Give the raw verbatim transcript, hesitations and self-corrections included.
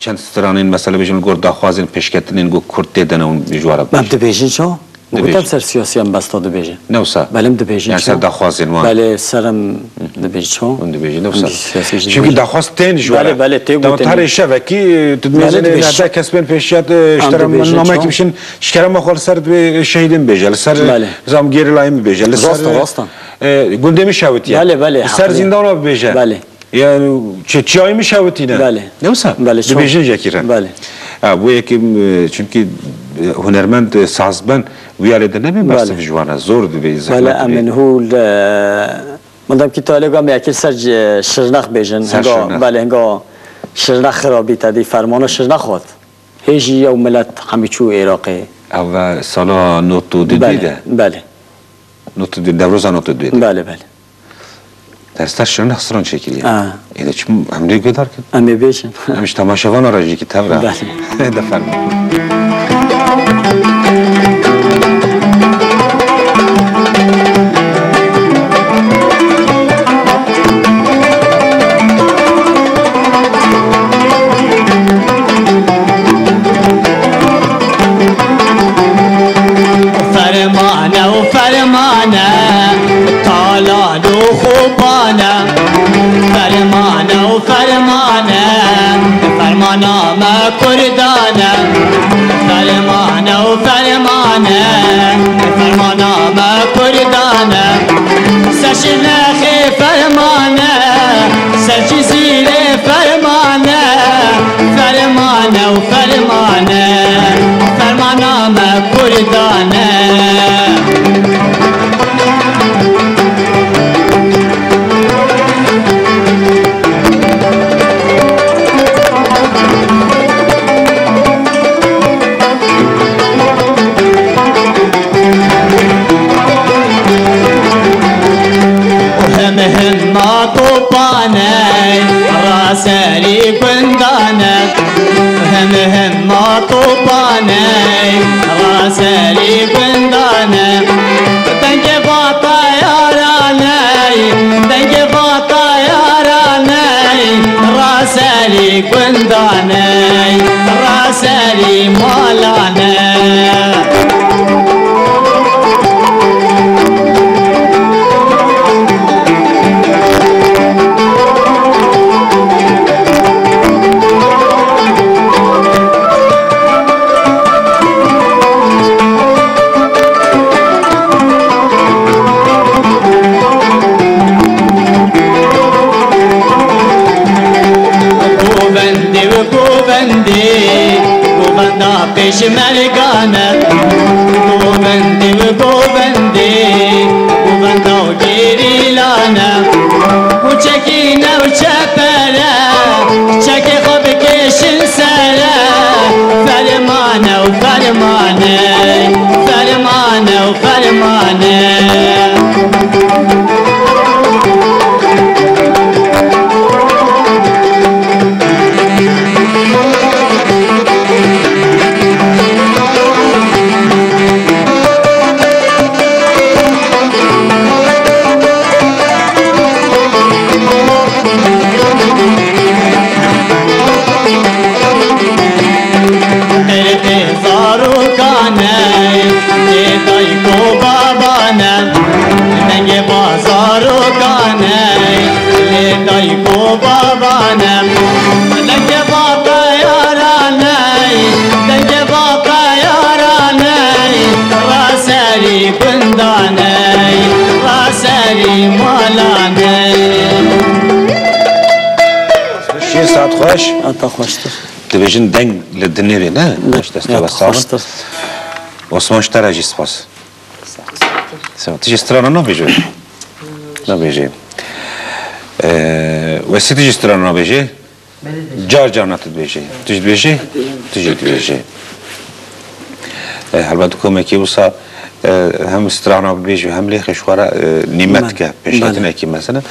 Çend stranên, mesela, bêjin li gor daxwazên pêşketinên ku Kurd tê de ne hûn ji we re Em bêjin. Dibêjin çawa? Min Dibêjin. Gotin ser siyasiya mebesta dibêjin. Ne wisa? Belê, em dibêjin Yani çawa? Ser daxwazên wan. Belê, ser em dibêjin çawa? Hûn dibêjin, ne wisa? Em siyasî jî Çünkü dibêjin. Daxwaz tên ji we re. Belê, belê, tê Dema gotin. Tarê şevekî, tu Belê, dibêjin, dibêjin heta çawa? Kesbên pêşiya, e, ji Em te re dibêjin namekî çawa? Bişin, ji kerema xwe li ser dibê, e, şehîdin bêje, li ser, e, Belê. Zam gerîlayê min bêje, li ser, Rasta, e, rasta. e, gundê min şewitiye. Belê, belê, Li ser heqlî. Zîndana bêje. Belê. Yani çi-, çiyayê min şewitîne. Belê. Ne wisa? Belê, çok. Dibêjin jekî re. Belê. Ha, bu yekî, e, çünkü, e, hunermend, e, sazbend, wî alê de nebe Belê. Bersiv ji wan e. Zor dibê, Belê, zehmet dibê. Emin hûl, e, madem ki tu alê gam yekî ser, e, Şirnex bêjin. Ser Hinga, Şirnex. Belê, hinga Şirnex xirabî te dî fermana Şirnex hat. Hê jî yew milet hemî çû Iraqê. Ev sala nod û du Belê, de. Belê. Nod û du, Newroza nod û du de. Belê, belê. Te ser Şirnex stran çêkiriye. Ha. Ê de çi em lê guhdar kin? Em ê bêjin. Em ji temaşevana re jî ki tev re. Belê. De fermo. Fermane û fermane, talan û xopane. Fermane û fermane, fermana me Kurdane. Fermane û fermane, fermana me Kurdane. Ser Şirnexê fermane, ser Cizîrê fermane. Fermane û fermane, fermana me Kurdane. Him him ma topane, raserî gundane. Him him ma topane, raserî gundane. Dengê vata yarane, dengê vata yarane, raserî gundane, raserî malane. Govendê û govendê, govenda pêşmergane. Govendê û govendê, govenda gerîlane. Û çekîne û çepere, çekê xwe bikêşin sere. Fermane û fermane, fermane û fermane. Qirqê zarokan e, lê dayik û baban e. Dengê bazarokan e, lê dayik û baban e. Dengê vata yaran e, dengê vata yaran e. Raserî gundan e, raserî malan e. Şîr saet xweş. Heta xweştir. Dibêjin deng li dinê bê, ne? Ne, Xweş destê ya we sax bin. Xweştir. Osman, ji te re jî spas. Sağ ol. Tu jî strana nabêjî? Nabêjî. Ee, Wesî, tu jî strana nabêjî? Car car na tu dibêjî. Tu jî dibêjî? Tu jî dibêjî. Ee, helbet komekî wisa, e, hem strana bibêjî hem lêxê ji xwe re, e, nîmet dike, pêşketinekî mesela.